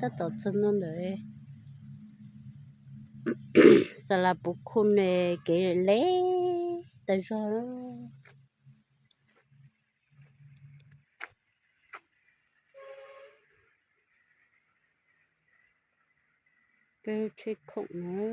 tab tom txog ntua ntawm Xalas Puv Khu ne, kev lem tas zog. Peb tsheb khoom na.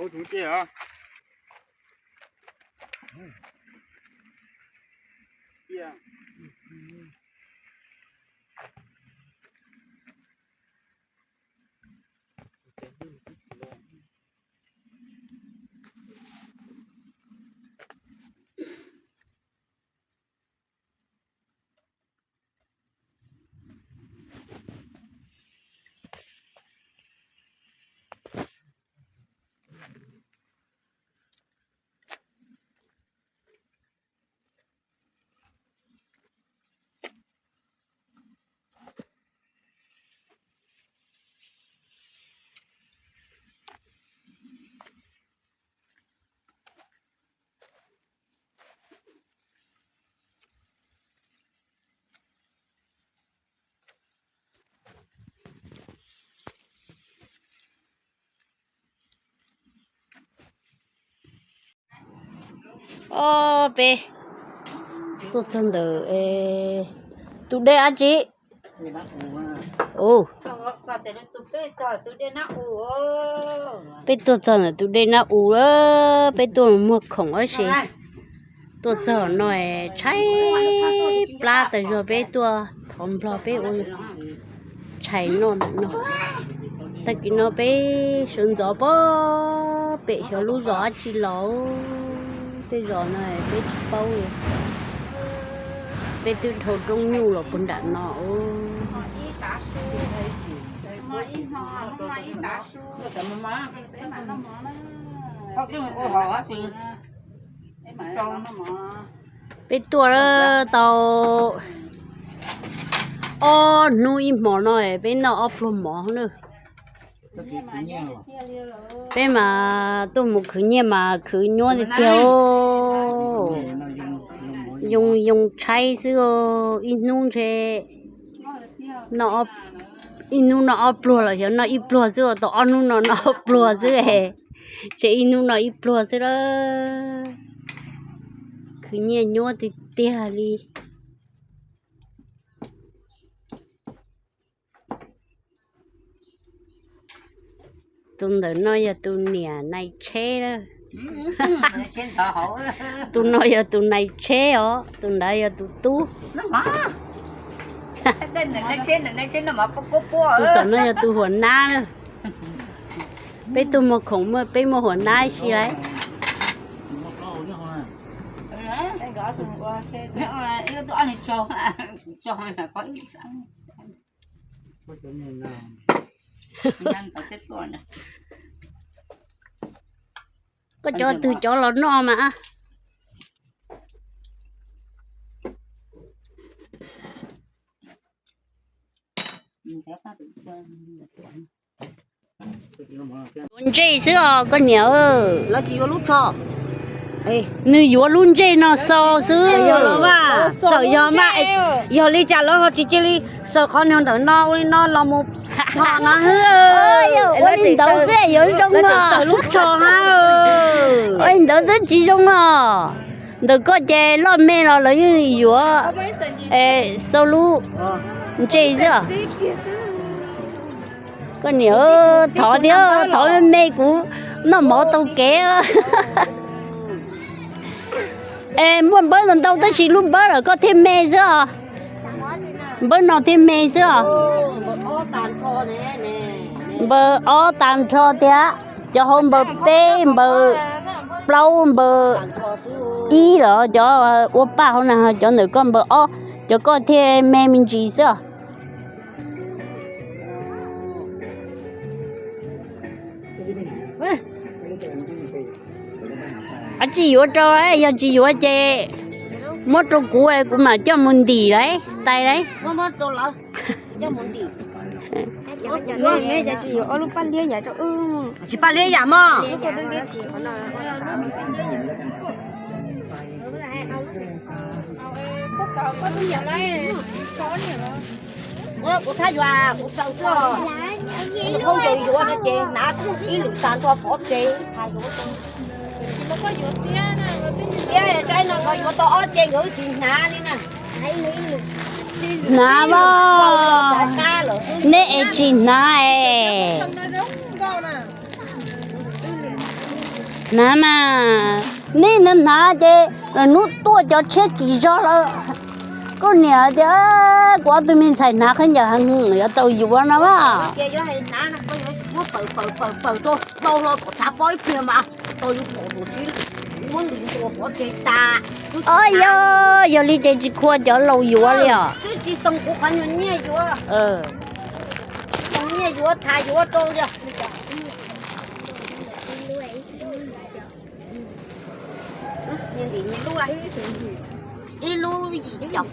Ua tus cia os. Ob peb tuaj txog ntawm tus dej dab tsi? Peb tuaj txog ntawm tus dej Nab U lawm, peb tuaj muag khoom tab sis tuaj txog no tshaib plab tas zog, peb tuaj thov nplog peb ua tshais noj ntawm no. Tag kis no peb sawv ntxov pem xyov lub zos dab tsi los, tej zos no peb tsis paub li. Peb twb dhau rooj nyuj los puag nram no. Peb tuaj tau ob hnub ib hmo no peb noj ob pluag mov na. Peb mas tuaj mus khwv nyiaj mas khwv nyuaj tiag tiag. Yoo yoo tshaib xwb, ib hnub ntshe ib hnub noj ob pluag los xyov noj ib pluag xwb, tau ob hnub no noj ob pluag xwb, ntshe ib hnub noj ib pluag xwb lawm. Khwv nyiaj nyuaj tiag tiag li. Tus ntawm no yog tus niam nais tsheb lawm. Tus no yog tus nais tsheb os, tus ntawd yog tus tub. Tus tom no yog tus huam nab na. Peb tuaj muag khoom, peb muaj huam nab ib si lawm. Koj cov twg cov los noj mas. Yuav ntsej xwb os koj niam. Nws yuav lub ntsej no xaus xwb. Txawm yog mas, yog li cas lawv ho tsis cia li xaws qhov niag ntawm no ua li no los mus no. Ua li ntawd xwb yuav zoo os. Ua li ntawd xwb tsis zoo os. Ntawm koj ces loj me los lawv yeej yuav xaus lub ntsej xwb. Koj niam, thov thiab, thov me me kuv noj mov tau kev. Es muaj npawb ntau ntau tab sis lub npawb lawm koj thiaj me xwb os. Npawb no thiaj me xwb os. Npawb ob tag nrho thiab, cov hauv npawb peb, npawb plaub, npawb ib los cov ua paj hauv na, cov ntawm koj npawb ob, cov koj thiaj me me ntsis xwb os. Tsis yuav rau, yog tsis yuav ces muab rau kuv, kuv mam coj mus ntim lauj, tais lauj. Tsis paj liab yam mog. Kuv thab yuav, kuv xav tuaj, kuv yuav no ces hnav ib lwm tas nrho pov tseg, thiab tsaib no yuav tau ob ce nkawd tsis hnav li na. Hnav mas, neb es tsis hnav es. Hnav mas, neb hnav ces hnub tuaj cov tshiab kis zog lawm. Koj niam tias, kuv ob tug me ntxhais hnav khaub ncaws heev, yuav tau yuav no mas. Yog, yog li ces tsis khuam cov laus yuav li os. Ib lub yim caum.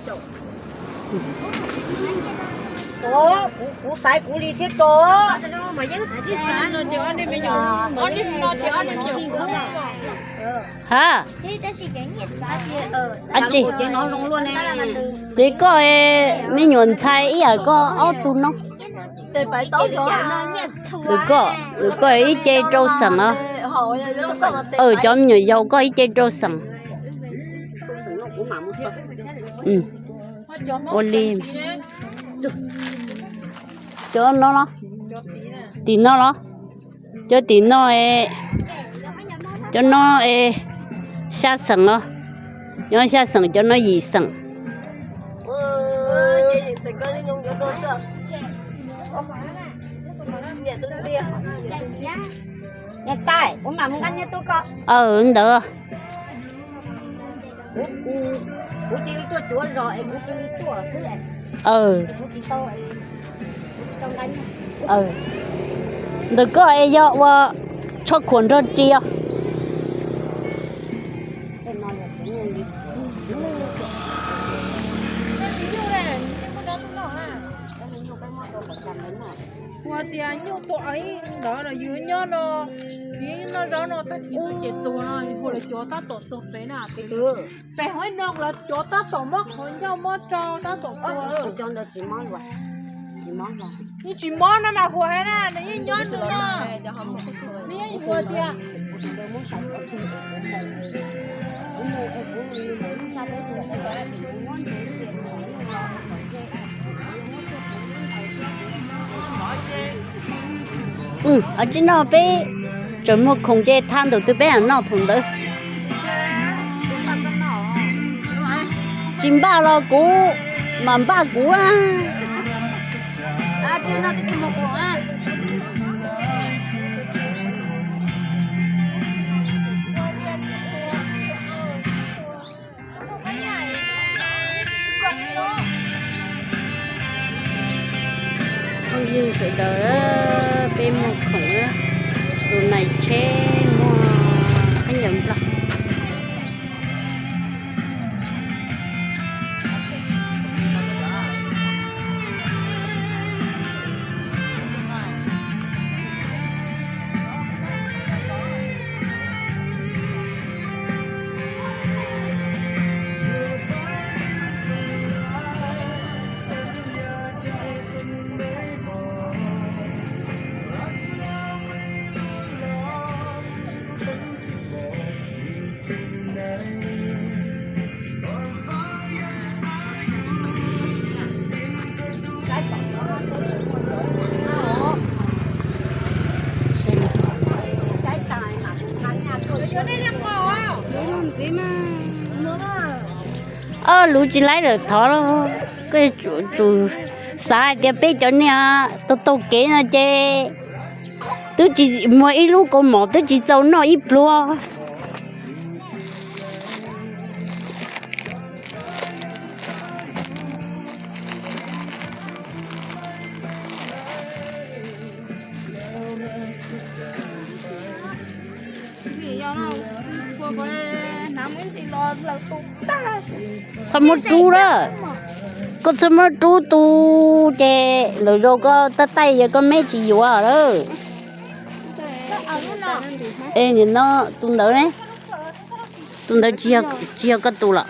Kuv xaiv kuv li thiab rau. Ha, tsis, ces koj me nyuam ntxhais ib yam koj ob tug no. Lwm koj, lwm koj ib ce rau xeem os. Cov me nyuam yaus koj ib ce rau xeem. Ua li, cov no los, tim no los, cov tim no, cov no xya xeem os. Nyob xya xeem, cov no yim xeem. Aw, ntawd. Ntawm koj es yog ua tsho khuam nrog ris os. Ua tias nyuj tuag ib ntawd los yus nyob no, yus noj zaub no tag kis tuag ces tuag no, hu lawv cov tab tom tuag pem na. Pem hauv no lawv cov tab tom muab qhov ncauj muab rau tab tom tuag. Yeej tsis mob no mas hu hais na, nws yeej nyob no, nws yeej hu tias Tsis no peb tseem muag khoom ces thaj ntawm twg peb noj thaum ntawd. Tsis npaj los kuv mam npaj kuv. Phooj ywg sawv daws, peb muag khoom, tus nais tsheb muag khaub ncaws nplog. Ob lub tsis laib lawm thov lauj. Koj tsum xav hais tias peb cov niag taug taug kev no ces twb tsis muag ib lub kaus mom twb tsis txaus noj ib pluag. Txhob muab rub lawm. Koj txhob muab rub tu ces lwm zaus koj tab taij yog koj meb tsis yuav lawm. Es nim no tus ntawd ne? Tus ntawd tsis yog koj tus los?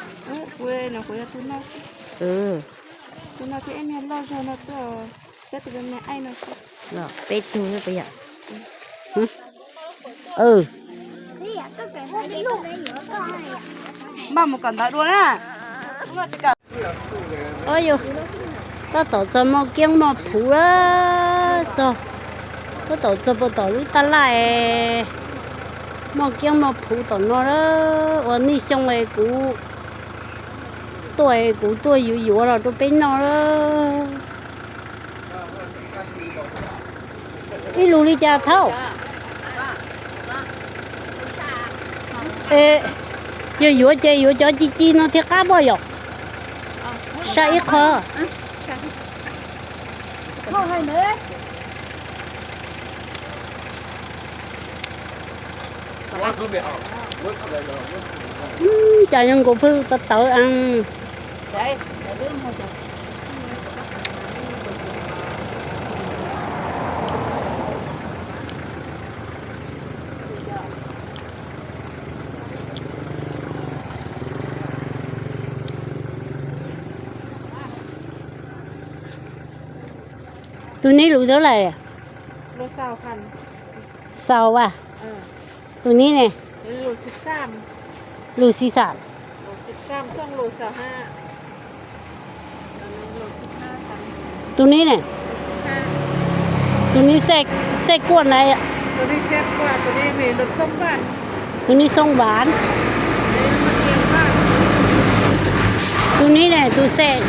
Peb tug xwb puas yog? Npaj mus kom ntawv dua na. Yog, tab tom txog Moj Kiab Moj Phuv lawm, txog, tab tom txog puag tom lub taj laj Moj Kiab Moj Phuv tom no lawm. Ua nej xyoo es kuv tuaj es kuv tuaj yuav yuav los rau peb noj lawm. Ib lus li cas thaub? Yog yuav ces yuav cov ci ci no thiaj qab poj yom. Sai ib qho. Cas zoo nkaus pheej tawv tawv. Tus neb lus tab lais? Xaus as. Tus neb ne? Lus xis xam. Tus neb ne? Tus neb xej kuaj na. Tus neb xoo vav. Tus neb ne tus xej?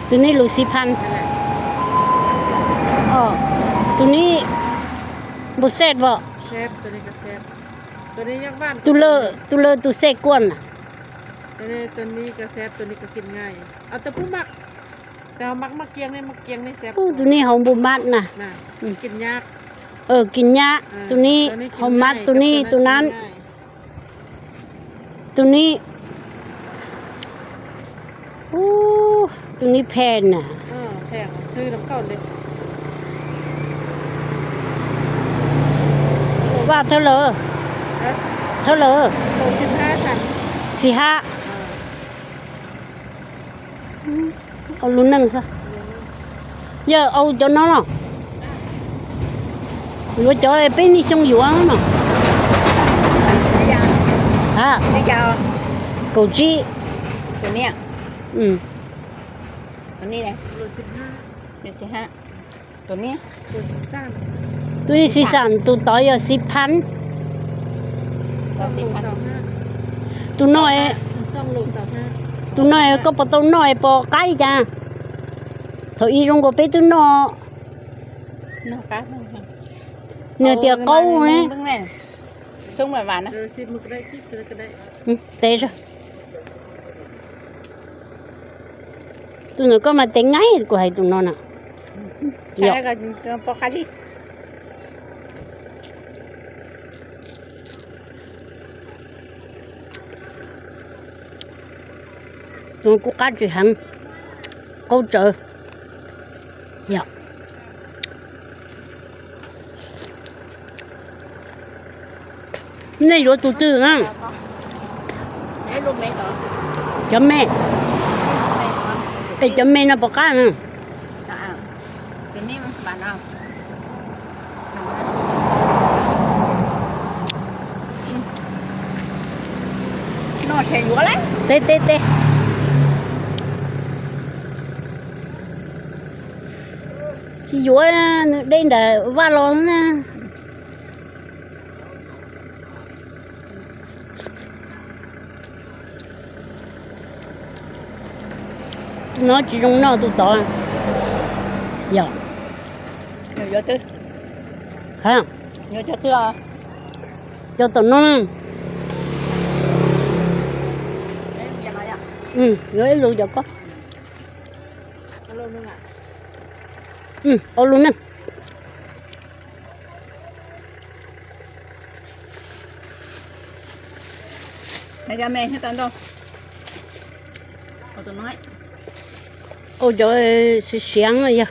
Tus neb lus xis phas. Tus neb npau xej os. Tus lawm tus xej kuaj na. Tus neb haus npau mab na. Kis nyab. Tus neb haus mab, tus neb tus nab. Tus neb, tus neb phem na. Vaj thawb lawm, thawb lawm. Xis hab. Au lub neej xwb. Yog au cov no los? Yuav cov peb niaj xyoo yuav no. Kaum tsib. Tus neb xis xam, tus tod yog xis phas. Tus no, tus no koj puas tau noj es puas qab li cas? Thaum ub zoo nkaus peb twb noj. Nws tias qaub ne. Tes, tus no koj mas tes nqaij kuv hais tus no na. Tus no kuj qab tsis heev, qaub tsawv. Yog. Nej yuav tus twg na? Cov me. Es cov me no puas qab na? Tes, tes, tes. Tsis yuav, nws deb nram vaj los na. Tus no tsis zoo noj tus tod. Yog. Cov tom no. Yuav ib lus cov koj. Ua lus neej. Ua cov siav siav yog.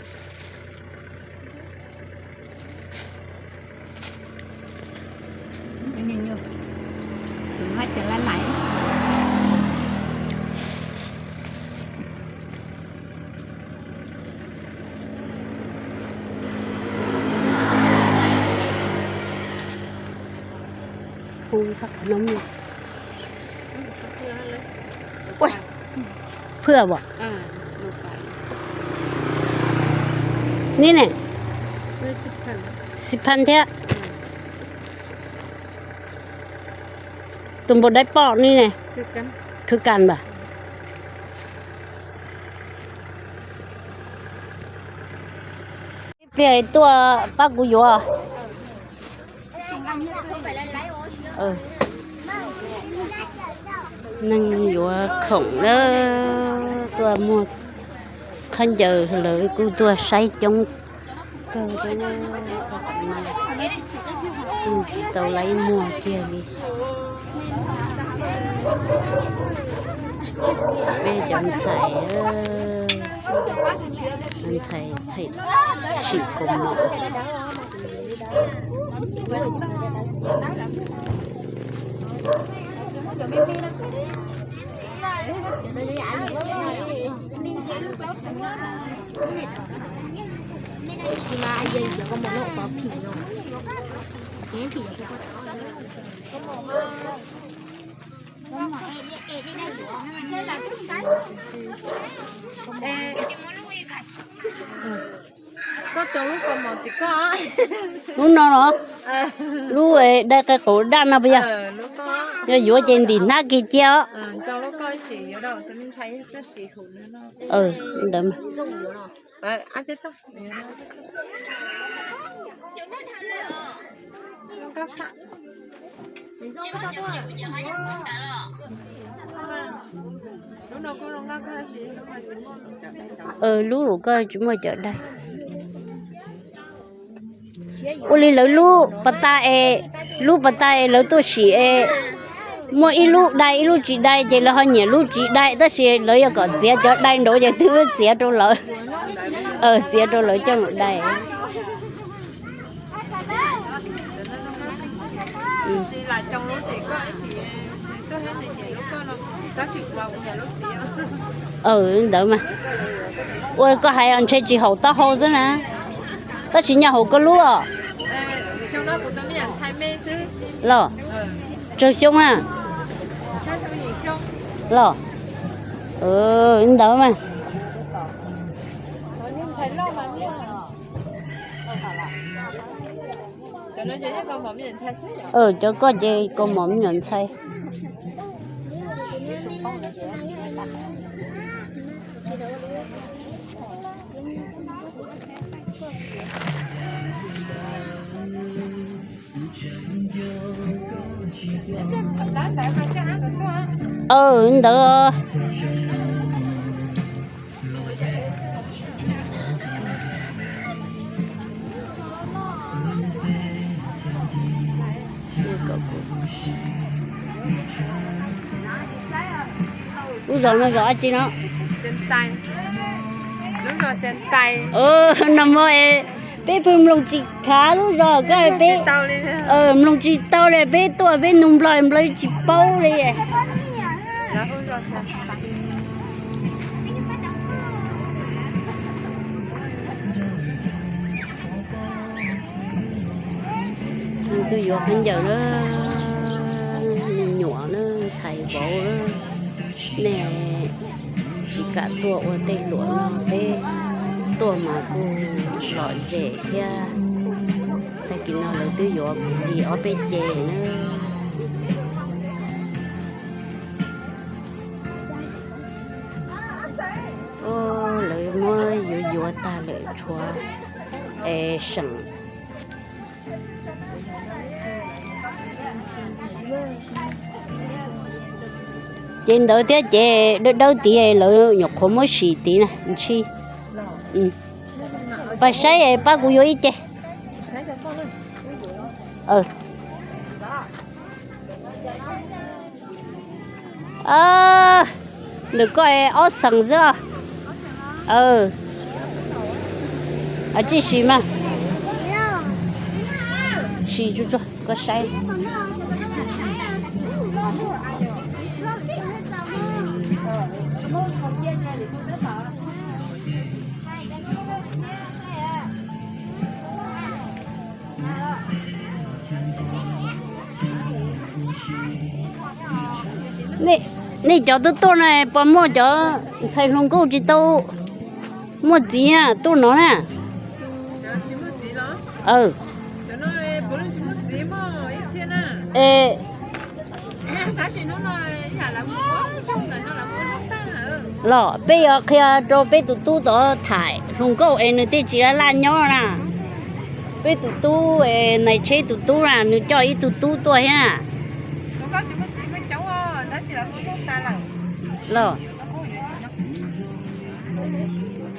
Hu qhov no mus. Ua, phwj as. Neb ne, xib phaj thiab. Tus npau daib poj neb ne, khwv kas npam. Ib pliag tuaj pab kuv yuav. Neeg yuav khoom na, tuaj muag khaub ncaws lawv kuj tuaj saib coob kawg. Kuj tsis tau laib muag kiag li. Peb cov ntxhais, ntxhais thaij sim kaus mom. Lub no los? Lub dai qe qaum daj no puas yog? Yog yuav ces ntim hnab kiag cia os. Ntawd mas. Lub hauv koj tsis muaj cov dai. Ua li lawv lub pas tas es, lub pas tas es lawv tuaj sim es muaj ib lub dai ib lub tsis dai ces lawv ho nyiam lub tsis dai, tab sis lawv yuav kom txiav cov dai nraud ces twb txiav rau lawv, txiav rau lawv coj mus dai. Ntawd mas. Ua koj hais ntshe tsis haum taub hau xwb na. Tab sis nyob hauv koj lub os. Los, tsawg xyoo na? Los, ntawd mas. Cov koj ces kaus mom me nyuam ntxhais. Ntawd. Lub zos no zos dab tsi no? Nag hmo es peb pw mloog tsis khav lub zos ko, peb mloog tsis tau li, peb tuaj peb nug nplog nplog tsis paub li. Tuaj yuav khaub ncaws na, me nyuam na, ntxhais vauv na, nej tsis kam tuaj ua tej luam no, peb tuaj mas kuj lom zem thiab. Tag kis no lawv twb yuav kuv li ob peb ce na. Lawv muab yuav yuav tag lawm, tshuav es seem. Ces ntawd thiab ces dawb dawb tid lawv nyuam qhuav muab sim tid na, ntshis. Pab saib, pab kuv yuav ib ce. Aws. Ntawm koj ob xees xwb. Tsij sim mas. Sim tsuag tsuag koj saib. Nej cov tuaj tuaj no puas muaj cov ntxhais hluas nkauj tsis tau muaj txiv tuaj no na? Los peb yuav qhia rau peb tus tub tod tham hluas nkauj es nws thiaj tsis laj laj nyob na. Peb tus tub, nais tsheb tus tub na, nws coj ib tug tub tuaj thiab na. Los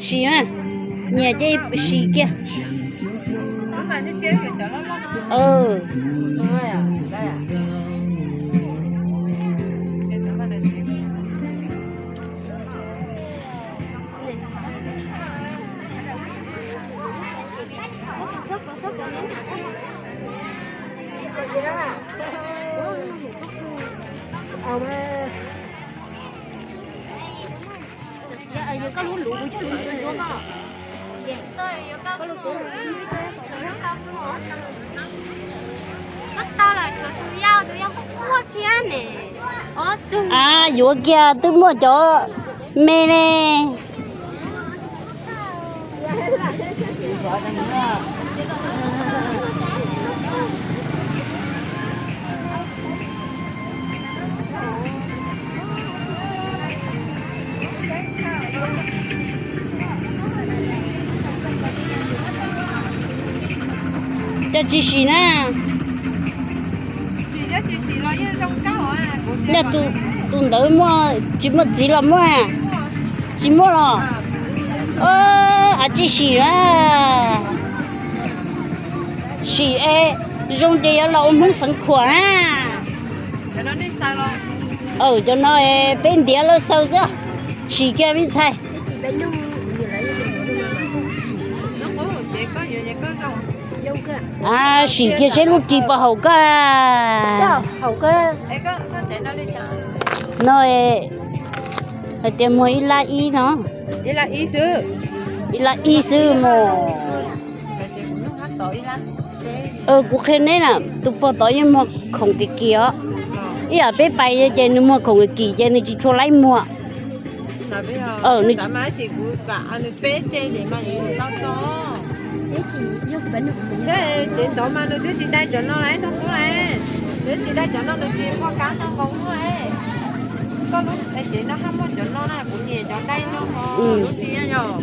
sim, nyiam ces sim kiag. Yuav kiag twb muaj cov me ne. Cov tsis sim na. Yog tus ntawd muaj tsis muaj txiv los muaj? Tsis muaj los? Aw, tsij sim na. Sim es zoo ces yuav los ua Hmoob Xeev Khuam na. Aw, cov no peb ntiav lawv xaw xwb. Sim kiag me ntxhais. Sim kiag seb lub ris puas haum koj. No hais tias muag ib lab ib no. Ib lab ib xwb mog. Kuv qhia neb na, tus pog tod yeej muag khoom kim kim os. Ib yam peb pais ces nws muag khoom kim kim ces nws tsis tshua laib muag. Ces tod mas nws twb tsis dai cov no lawm, nws twb tsis dai cov no, nws tsis muaj kab no nkaus no. Koj lub cev no haj muaj cov no na, kuv nyiam cov dai no.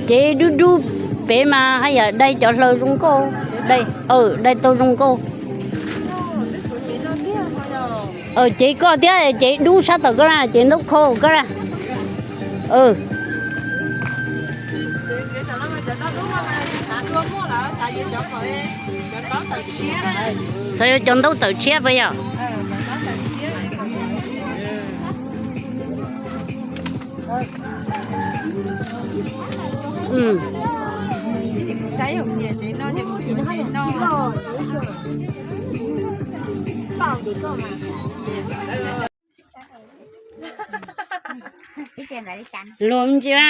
Cev dub dub pem mas haj yam dai cov hlaws zoo nkauj, dai tau zoo nkauj. Cev koj thiab, cev dub sab tom koj na, cev ntaub khau koj na. Xav yuav cov ntaub tawm tshiab puas yog? Luag ntsia.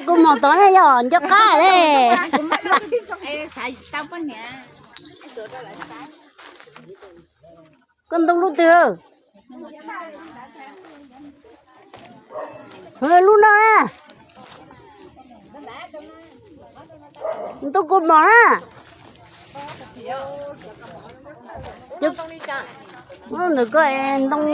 Kuv mos tod ne, yog nco qab ne. Koj ntoo lub twg? Lub no na. Ntoo kua mom na. Ntawm koj ntoo.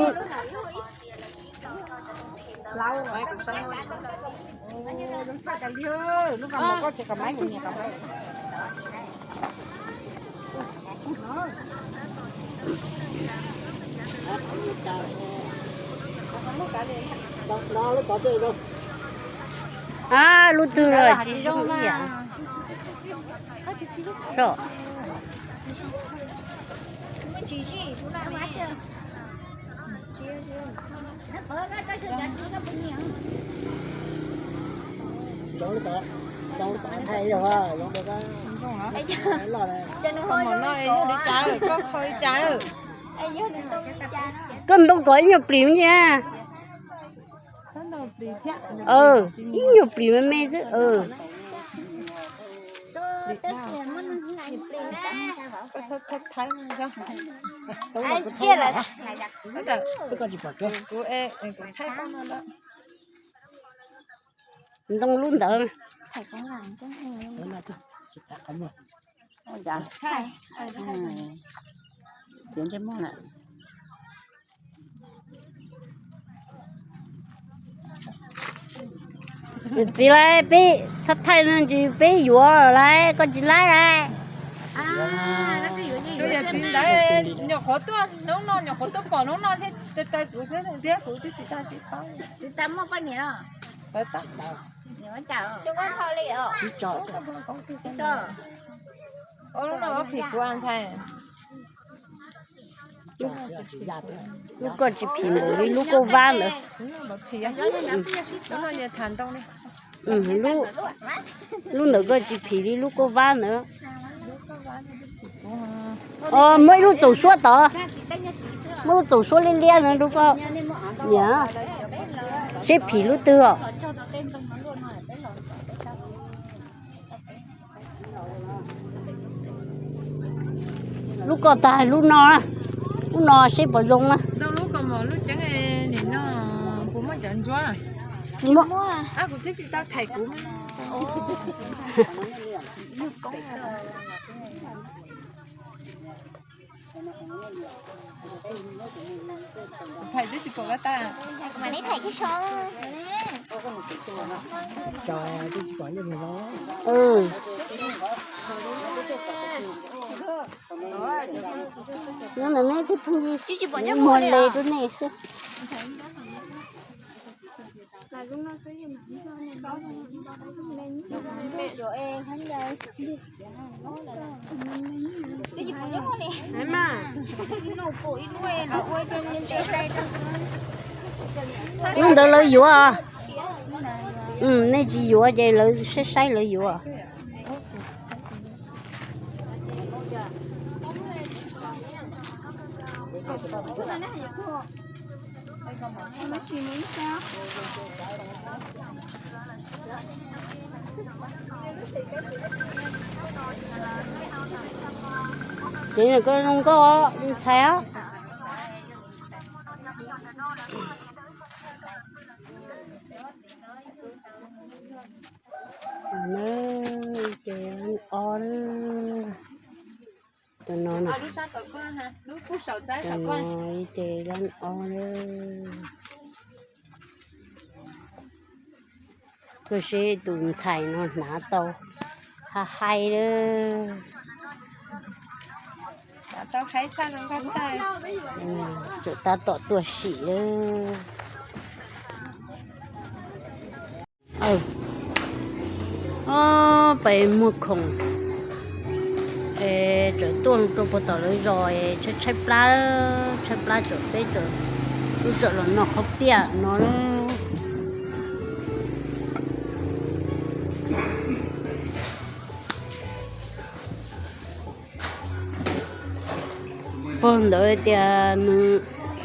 A, lub twg los tsis zoo ib yam. Koj ntoo kom ib nyuag plis ntag. Ib nyuag plis me me xwb. Ntoo lub ntawd. Txiv lauj, peb thaij thaij no ces peb yuav lawm, koj tsis laib lauj. Tus yawm txiv ntawd nyuam qhuav tuaj hnub no, nyuam qhuav tuaj pom hnub no thiab, raws kuv xwb thiab kuv twb tsis tau sib paub. Ub, lub no phim kuv ntxhais. Lub koj tsis phim npaum li lub koj vab ntawd. Lub ntawd koj tsis phim li lub koj vab ntawd. Muaj ib lub txaus suab tod, muaj lub txaus suab liab liab ntawd rau koj niam, seb phim lub twg os. Lub koj tag lub no, lub no seb puas zoo na. Tsis muaj. Nyob ntawm nej tej phooj ywg, muag le rau nej xwb. Lub ntawd lawv yuav. Nej tsis yuav ces lawv saib saib lawv yuav. Ces koj zoo nkauj ntxhais os. Ces ob, tus no, tus no ces ob. Koj seb tus ntxhais no hnav tau haj hais lawm. Tseem tab tom tuaj sim lawm. Peb muag khoom es tseem tuaj rau puag tom lawv zos es tshaib tshaib plab, tshaib plab tseem peb tseem, wb tseem los noj qhob piaj no. Pog ntawd tias nws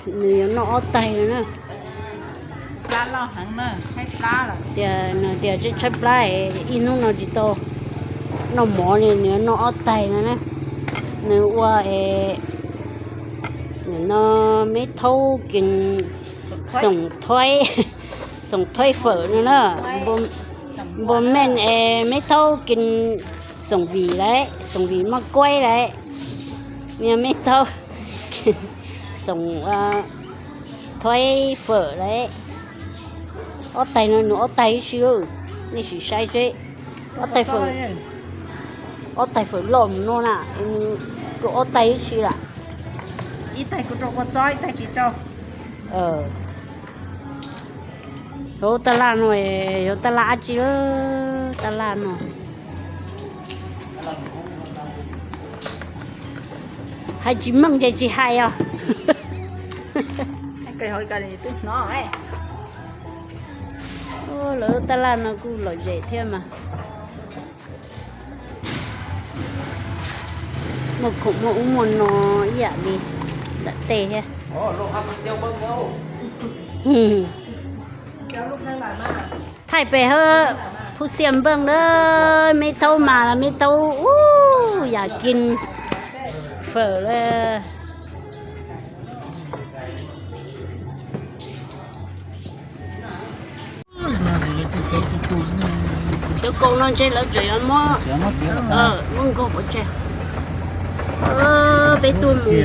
yuav noj ob taig no na. Tias nws tias tshaib tshaib plab, ib hnub no tsis tau noj mov li, nws yuav noj ob taig no na. Nws ua es no meb thaub kis xoom thoib, xoom thoib fawm no na, npua meej es meb thaub kis xoom vim lawm, xoom vim maj kuaib lawm, nws meb thaub xoom thoib fawm lawm. Ob taig no nws ob taig ib si lauj, nej sim saib seb. Ob taig fawm, ob taig fawm loj mus no na, nws rau ob taig ib si lawm. Ib taig kuv rau kua txob, ib taig tsis rau. Tus taj laj no, yog taj laj dab tsi lawm, taj laj no. Hais tsis meej ces tsis hais os. Lawv taj laj no kuj lom zem thiab mas. Muaj khoom muaj ub muaj no ib yam li ntawm tej thiab. Thaij pem hawb, phuj xiam npeej lawm, me thaub mas me thaub ub yam kis fawm lawm. Cov kaus no ntshe lawv tseem yuav muab, muab nkaug pov tseg. Peb tuaj mus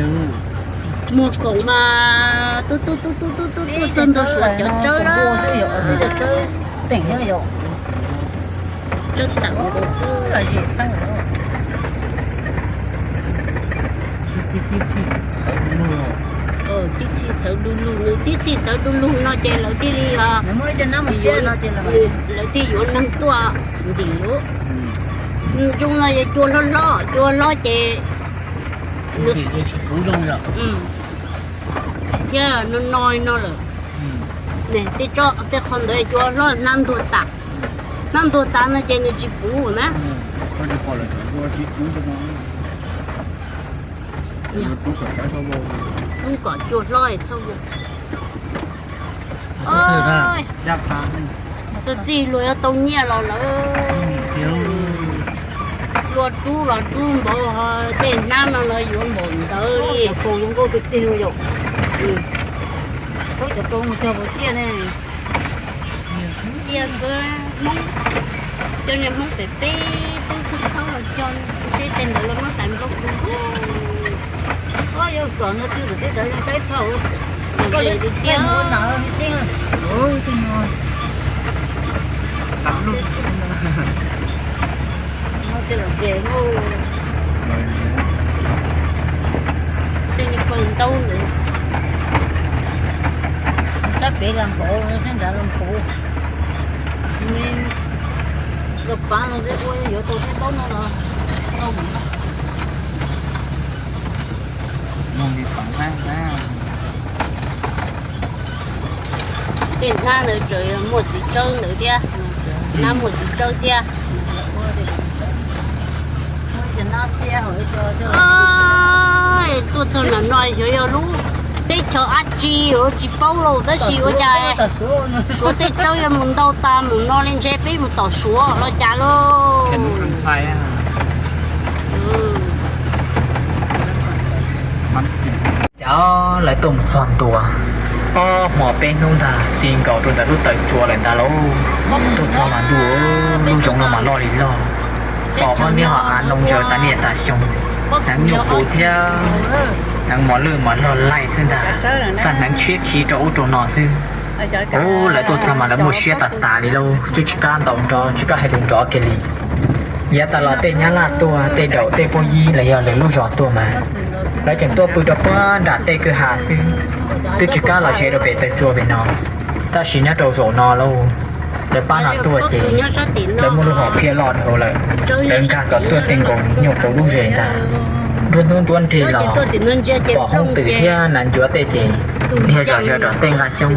muag khoom mas tub tub tub tub tub tub tuaj txog ntua suav cov tsawb lawm. Tsawb tam nkaus xwb. Tib txhij txawv du lug, nws tib txhij txawv du lug no ces lawv thiaj li, lawv thiaj yuav neeg tuaj ntim lawm. Zoo no yog cua hlob hlob, cua hlob ces thiab no no no lawm. Tej tso tej qho ntawd cua hlob hnab ntuag tas, hnab ntuag tas no ces nws tsis puv na. Rub kom cua hlob txhob. Txog txij luag yuav tau nyiaj los lawm. Luag rub los rub npaum, tej hnab no los yuav npaum ntawd li. Cov kaus zoo nkauj tiag tiag yom. Cov kaus mus cog puas ciaj ne. Ciaj kawg, Hmoob, cov niag Hmoob pem peb twb tsis txhob los cog, seb tej ntawd los muab tais nplog kub. Yuav txom no twb teb ntawd saib txog. Koj li tiag. Tej niag paus ntaub ntawd, sab pem los npaum, sab nrad los npaum. Los pav los yuav tau tej ntaub no los tau. Tej hnab ntawd tseem muaj txiv tsawb ntawd thiab, hnab muaj txiv tsawb thiab. Tuaj txog nram no xyov yog lub teb chaws dab tsi yuav tsis paub lauj, tab sis ua cas Suav tej tsawb yuav mus ntau tas mus no li, ntshe peb mus tom Suav los cas lauj. Cas lawv tuaj mus txog ntua, ob hmo peb hnub ntag ti nkaus rau ntawm lub taw tsua lawm ntag lauj. Tuaj txog mas ntuj, lub zoov no mas loj li loj. Pom phob niab ho av noo zaws tas niaj tas xyoo. Hneev nyuj qus thiab hneev mos lwj mas loj laij xwb ntag, xaj hneev tshiab khiv rau ub rau no xwb. Ub, lawv tuaj txog mas lawv muaj siab tas tas li lauj, twb tsis kam ntaus nrov tsis kam hais lus nrov kiag li. Yav tas los tej nyab laj tuaj, tej daum tej phooj ywg los yog lwm lub zos tuaj mas lawv tseem tuaj pw rau puag nram tej kwj ha xwb, twb tsis kam los ze rau pem taw tsua pem no. Tab sis nyob rau zaum no lauj, lawv pab no tuaj ces lawv muaj lub hom phiaj loj dhau lawm, lawv nkag kom tuaj tej nkaus nyuj qus lub zes ntag. Nruab hnub nruab nrig los pom hoob twm thiab nas ncuav tej ces dhia zom zaws rau tej nqaj xyoob.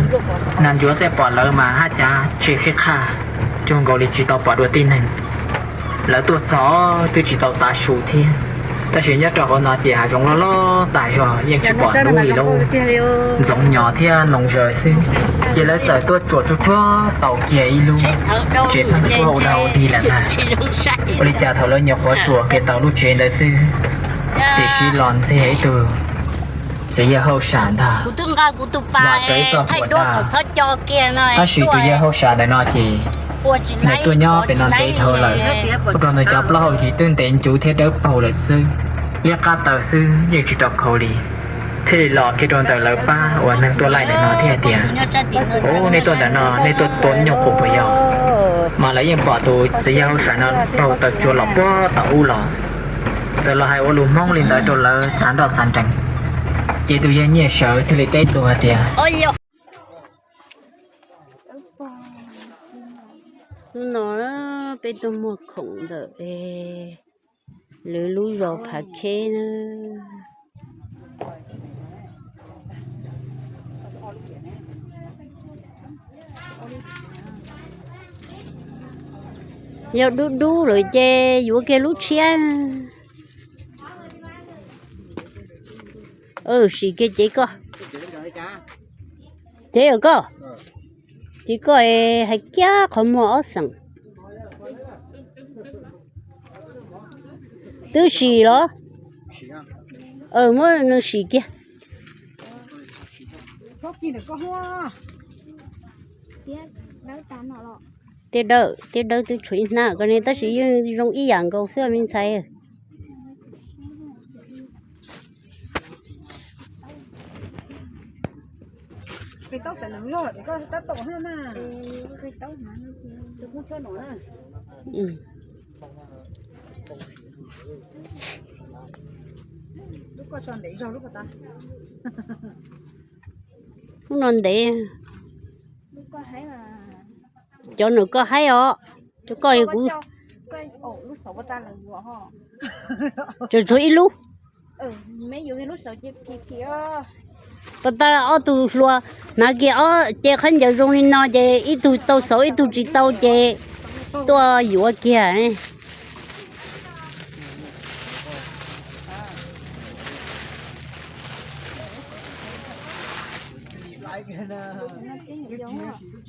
Nas ncuav tej pom lawv mas haj cav tsis qhib qhaj, cuag nkaus li tsis tau pom dua tib neeg. Lawv tuaj txog twb tsis tau tav su thiab, tab sis nyob rau hauv no ces hav zoov loj loj tas zog yeej tsis pom hnub li lauj, ntxoov nyos thiab noo zaws xwb. Ces lawv txawm tuaj tsuam tsuag tsuag tau kiag ib lub tsev pheeb suab ua dog ua dig lawm ntag. Ua li cas thaum lawv nyuam qhuav tsuam kiag tau lub tsev ntawd xwb, tiam sis los ntxiag ib tug txiv yawg hauj sam ntag, los raws ib txoj puas dag. Tab sis tus yawg hauj sam ntawm no ces nws tuaj nyob pem no ntev dhau lawm, ua rau nws cov plaub hau yim twb ntev ncuv thiab dawb paug lawm xwb. Liab qab taw xwb yeej tsis tau khaus li, thiaj li los kiag rau ntawm lawv pab uas neeg tuaj laij ntawm no thiab hais tias, Ub, nej tuaj ntawm no nej tuaj tua nyuj qus puas yog? Mas lawv yeej pom tus txiv yawg hauj sam no taug taw tsua los puag tom ub los, txawm los hais ua lus Hmoob li ntawd rau lawv xav nroj xav nrees. Ces tus yawg Nyiaj Sawv thiaj li teb tus hais tias, Hnub no peb tuaj muag khoom ntawm lwm lub zos Phav Kheb na. Yog dub dub lawm ces yuav kiag lub tshiab. Sim kiag cev koj. Cev koj. Cev koj hais kiag qhov muag ob xeem. Twb sim los? Muab nws sim kiag. Tiab dawb, tiab dawb twb tshuav ib hnab ko ne, tab sis yeej zoo ib yam nkaus xwb me ntxhais. Hnub no ntev. Cov nws koj haib os, cov koj kuv. Tseem tshuav ib lub. Pas tas ob tug hluas hnav kiag ob ce khaub ncaws zoo li no ces ib tug tau xauv ib tug tsis tau ces tuaj yuav kiag.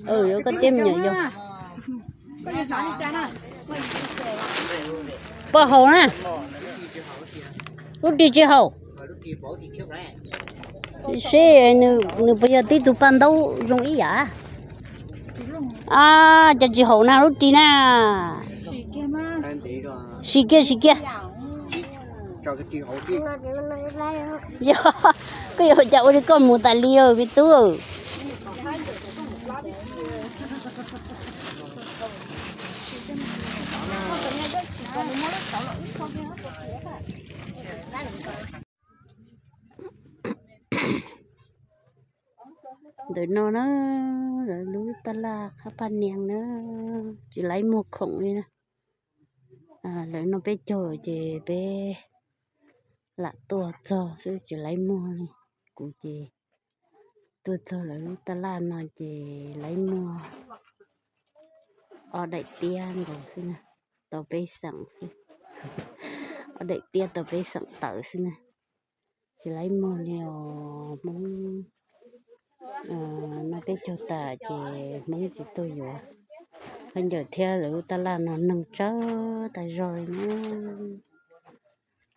Yuav koj tej me nyuam yau. Poj haus na. Lub ris tsis haum. Seb nws puas yog tib tug paj ntaub zoo ib yam. Cov tsis haum na lub ris na. Sim kiag sim kiag. Yog, koj yuav cas ua li koj mus tas li lawm me tub. Ntawm no na, lawv lub taj laj qhab paj nias na, tsis laib muag khoom li na. Lawv noj peb caug lawm ces peb lam tuaj txog xwb tsis laib muag li. Kuv ces tuaj txog lawv lub taj laj no ces laib muag ob daim tiab nkaus xwb na, tau peb xeem xwb. Ob daim tiab tau peb xeem tawm xwb na. Tsis laib muag li os Hmoob. Noj peb caug tas ces Hmoob tsis tuaj yuav. Khaub ncaws thiab lawv lub taj laj no neeg tsawg tas zog li na.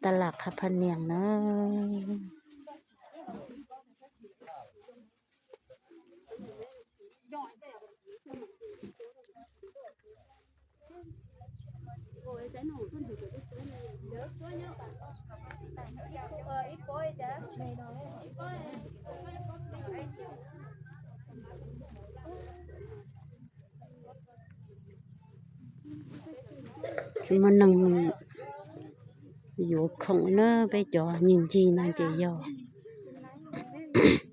Taj laj qhab paj nias na. Tsis muaj neeg yuav khoom na, peb cov ncig ncig no ces yog,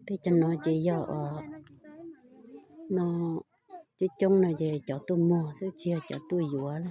peb cov no ces yog no, coob coob no ces cov tuaj muag xwb tsis yog cov tuaj yuav na.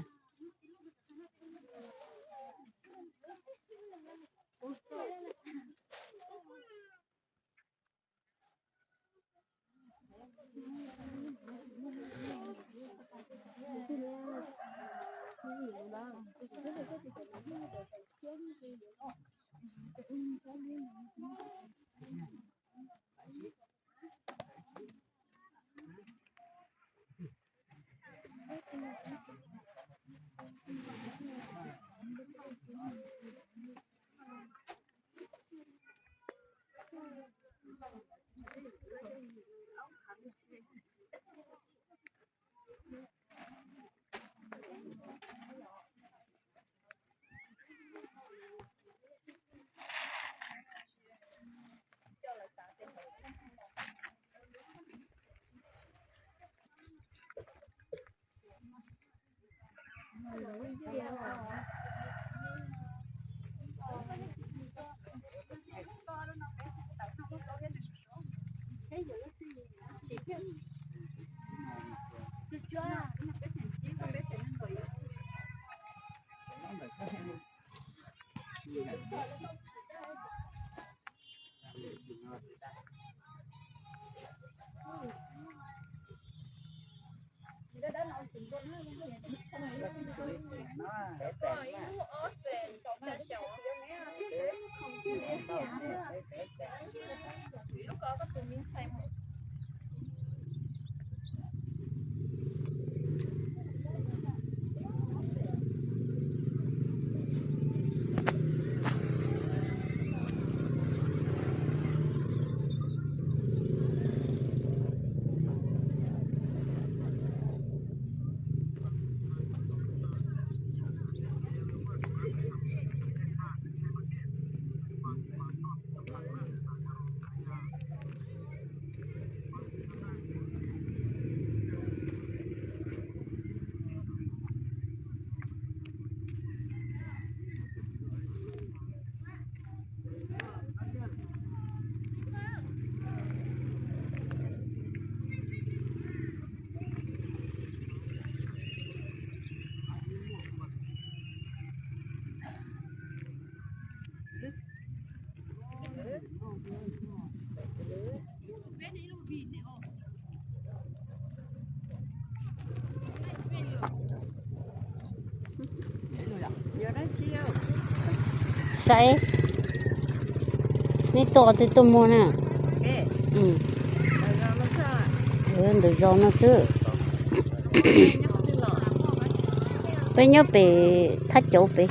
Saib, nej tuaj twg tuaj muag na? Ntawm zos no xwb. Peb nyob pem thaj cauv pem.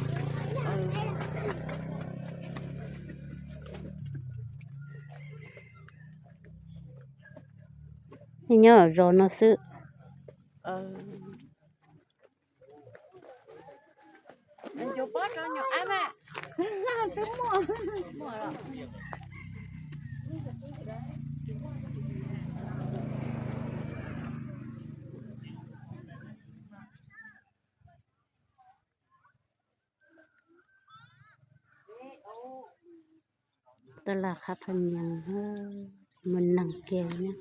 Nej nyob zos no xwb. Taj laj qhab pha nyees, muaj neeg kiag na.